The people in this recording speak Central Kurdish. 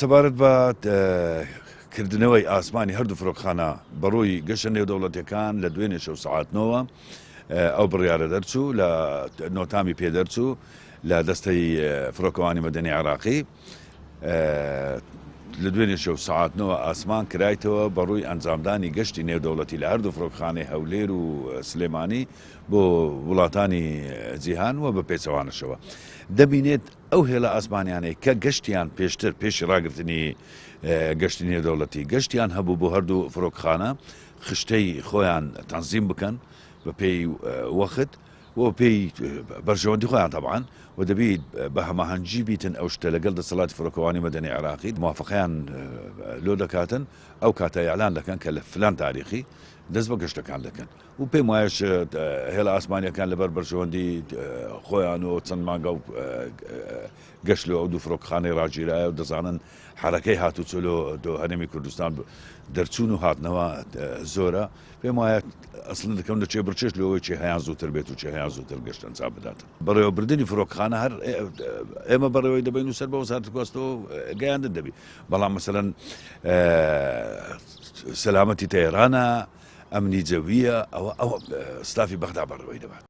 سەبارەت بە کردنەوەی ئاسمانی هەردوو فرۆکخانە بەڕووی گەشتە نێودەوڵەتیەکان لە دوێنێ شەو سەعات نۆوە ئەو بڕیارە دەرچوو لە نۆتامی پێ دەرچوو لە دەستەی فرۆکەوانی مەدەنی عێراقی لە دوێنێ شەو سەعات نۆوە ئاسمان کرایتەوە بەڕووی ئەنجامدانی گەشتی نێودەوڵەتی لە هەردوو فرۆکخانەی هەولێر و سلێمانی بۆ وڵاتانی جیهان و بە پێچەوانەشەوە دەبینێت ئەو هێڵە ئاسمانیانەی کە گەشتیان پێشتر پێشی ڕاگرتنی گەشتی نێودەوڵەتی گەشتیان هەبوو بۆ هەردوو فڕۆکخانە خشتەی خۆیان تەنزیم بکەن بە پێی وەخت و پێی بەرژەوەندی خۆیان تەبعەن و دەبیت بە هەماهەنگی بیتن ئەو شتە لەگەڵ دەسەڵاتی فڕۆکەوانی مەدەنی عێراقی موافقەیان لۆ دەکاتن ئەو کاتە ئیعلان دەکەن کە لە فلان تاریخی دەست بە گەشتەکان دەکەن. و پێم وایەش هێڵە ئاسمانیەکان لەبەر بەرژەوەندی خۆیان و چەند مانگە و گەشت لۆ ئەو دوو فڕۆکخانەی ڕاگیرایە و دەزانن حەرەکەی هاتوچۆ لۆ دۆ هەرێمی کوردستان دەرچوون و هاتنەوە زۆرە پێم وایە ئەسڵن دەکەون لە چێبڕچێش لەوەی چێ هەیان زووتر بێت و چێ هەیان زووتر گەشت ئەنجام بدات. بەڕێوەبردنی فڕۆکخانە هەر ئێمە بەڕێوەی دەبەین و سەر بە وەزارەتی گواستنەوە گەیاندن دەبی بەڵام مەسەلەن سەلامەتی تەیرانە ئەمنی جەوییە ئەوە ئەوە ستافی بەغدا بەڕێوەی دەبات.